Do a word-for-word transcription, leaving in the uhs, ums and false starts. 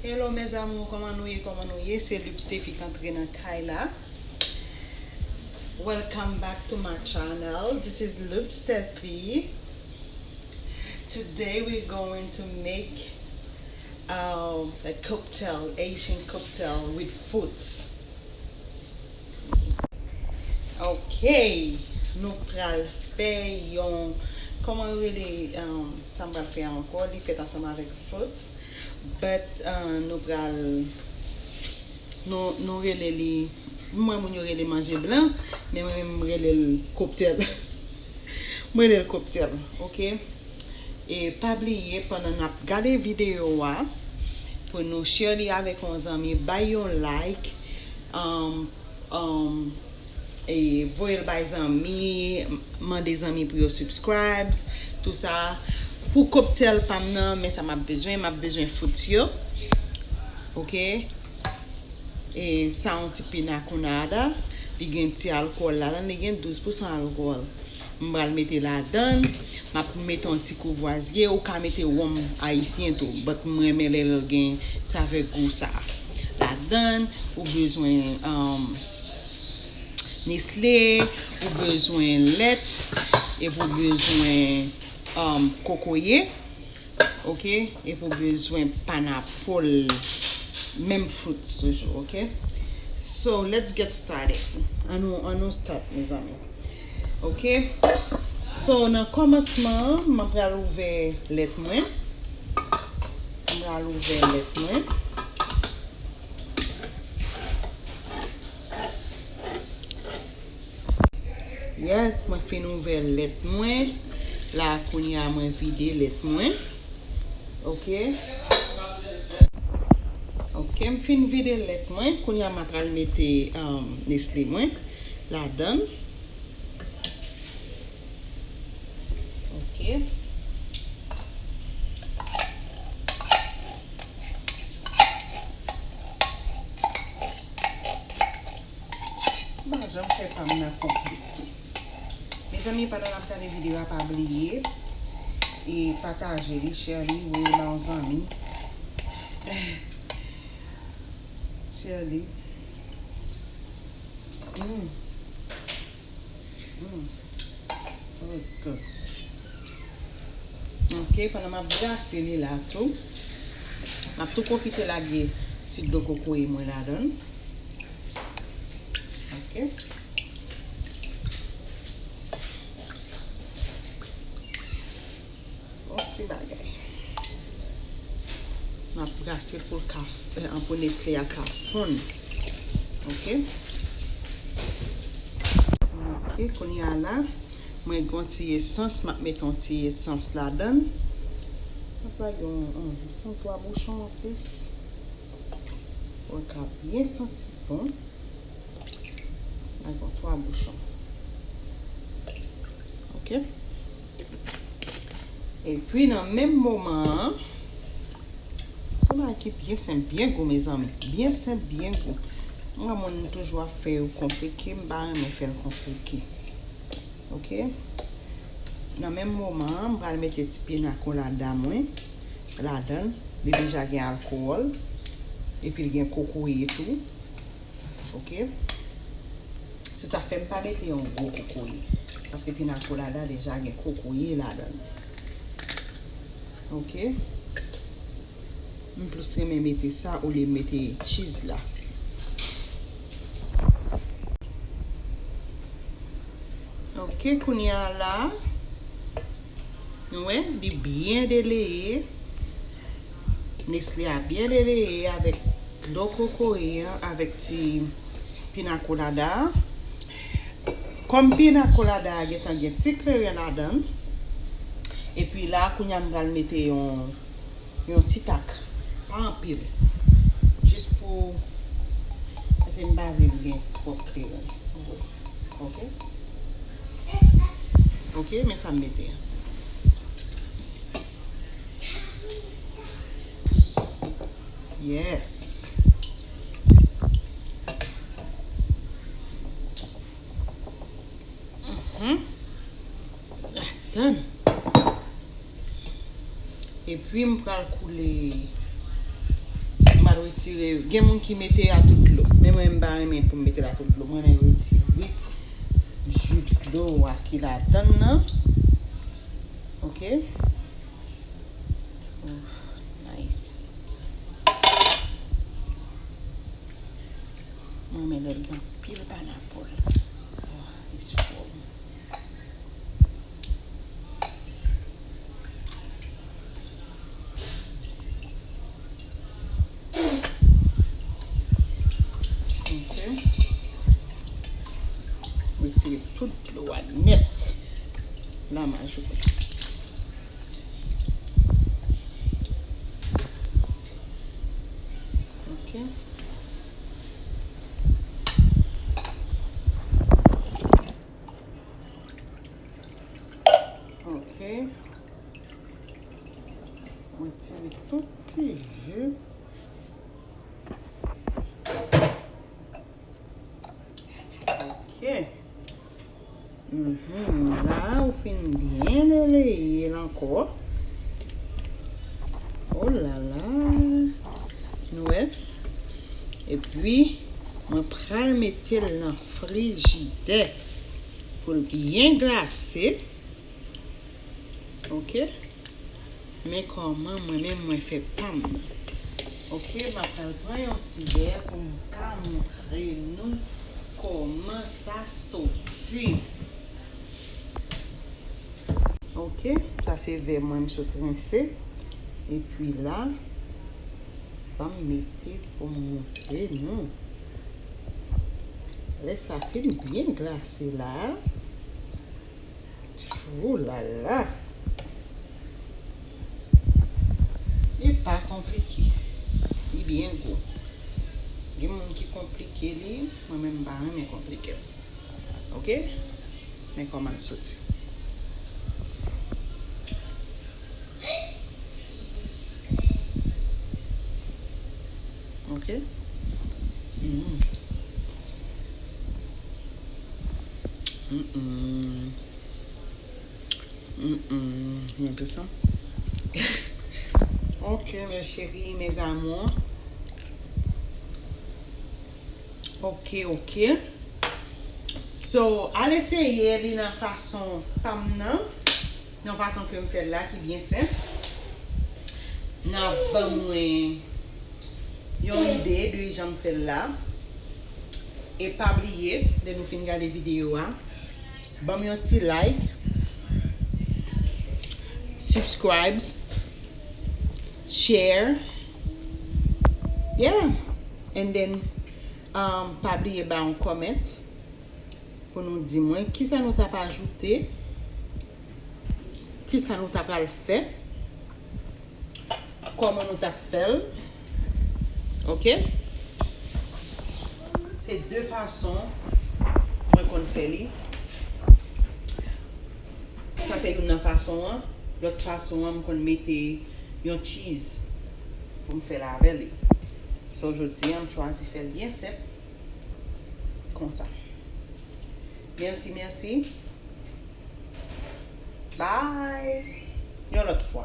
Hello mes amours, kòman nou ye, kòman nou ye? Se Lub Steffi k antre nan kay la. Welcome back to my channel. This is Lub Steffi. Today we're going to make um, a cocktail, Haitian cocktail with fruits. Ok, nou pral fè yon, kòman yo rele, um, sa m pral fè a ankò, li fèt ansanm avèk fruits, but uh, nou pral, nou, nou rele li, m wè moun yo rele manje blan, men mwen menm m rele l cocktail. M rele l cocktail, ok? E pa bliye, pandan n ap gade videyo a, pou nou share li avèk yon zanmi, bay yon like, um, um, e voye l bay zanmi, mande zanmi pou yo subscribe, tou sa. Pou cocktail pa m nan, men sa m ap bezwen, m ap bezwen fruits yo. Ok? E sa yon ti pina colada, li gen ti alkòl ladan, li gen douz pousan alkòl. M pral mete ladan, m ap mete yon ti kouvwazye, ou ka mete wonm ayisyen tou, but m renmen lè l gen savè gou sa. Ladan, ou bezwen um, Nestle, ou bezwen lèt, epi ou bezwen um, kokoye. Ok, epi w bezwen pineapple, menm fruits toujou, ok? So, let's get started. Annou, annou start, mezanmi. Ok? So, nan kòmansman an, mwen pral ouvè lèt mwen. Mwen pral ouvè lèt mwen. Yes, mwen fin ouvè lèt mwen. La, kounye a, mwen vide lèt mwen. Ok. Ok, m fin vide lèt mwen. Kounye a, m pral mete um, Nestle mwen ladan. Ok. M pa janm fè pa m nan konplike. Mezanmi, pandan n ap gade videyo a, pa bliye e pataje li, share li, voye l ba yon zanmi. Share li. Mm. Mm. Oh God. Ok, pandan m ap brase li la tou, m ap tou pwofite lage ti dlo kokoye mwen ladan l. Ok. Yon ti bagay. M ap brase l pou l ka, eh, pou Nestle a ka fonn. Ok. Ok, kounye a la, mwen gen yon ti esans, m ap mete yon ti esans ladan l. M ap lage yon, yon, yon twa bouchon anplis. Pou l ka byen santi bon. Lage yon twa bouchon. Ok. Epi nan menm moman an, se yon bagay ki byen senp, byen gou, mezanmi. Byen senp, byen gou. Mwen, moun toujou ap fè yo konplike, m pa renmen fè l konplike. Ok. Nan menm moman an, m pral mete ti pina colada mwen ladan l. Li deja gen alkòl. Epi l gen kokoye tou. Ok. Se sa fè m pa mete yon gwo kokoye. Paske pina colada deja gen kokoye ladan l. Ok. M plis renmen mete sa olye mete cheese la. Ok, kounye a la, nou wè, li byen deleye. Nestle a byen deleye avèk dlo kokoye an, avèk ti pina colada a. Kòm pina colada a gentan gen ti kleren ladan l, epi la, kounye a m pral mete yon, yon ti tak, pa anpil, jis pou, paske m pa vle l gen twòp kleren. Ok? Ok, men sa m mete a. Yes. Mhm. Atann. Epi m pral koule Retire, gen moun ki mete a tout dlo. Men mwen, m pa renmen pou m mete l a tout dlo. Mwen renmen retire ji dlo a ki ladan l nan. Ok. Oh, nice. Mwen renmen lè l gen anpil panapòl. Oh, it's full. Ok. Retire tout dlo a nèt. La, m ajoute. Ok. Ok. Retire tout ti ji. Ok. Mhm. La, ou fin byen leleye l ankò. Oh la la. Nou wè? Epi, mwen pral mete l nan frijidè pou l byen glase. Ok? Men kòman mwen menm mwen fè pa m nan. Ok, m ap pral pran yon ti vè pou m ka montre nou kòman sa soti. Ok, sa se vè mwen m sot rense. Epi la, ban m mete pou m montre nou. Lè sa fin byen glase la, Ooh la la. Li pa konplike. Li byen gou. Gen moun ki konplike li, mwen menm m pa renmen konplike l. Ok? Men kòman l soti. Ok? Mm. Mm-mm. Mm-mm. Gade sa. Ok, mes chéris, mes amours. Ok, ok. So, al eseye li nan fason pa m nan. Nan fason ke m fè l la, ki byen senp. N ap ban mwen yon ide de jan m fè l la. E pa bliye, lè nou fin gade videyo a, ban m yon ti like, subscribes, share. Yeah. And then, um, pa bliye ba yon comment pou nou di mwen kisa nou t ap ajoute, kisa nou ta pral fè, kòman nou t ap fè l. Ok? Se de fason mwen konn fè li. Sa se youn nan fason an. Lòt fason an, m konn mete yon cheese pou m fè l avè li. So, jodi a, m chwazi fè l byen senp. Konsa. Mèsi, mèsi. Bye. Yon lòt fwa.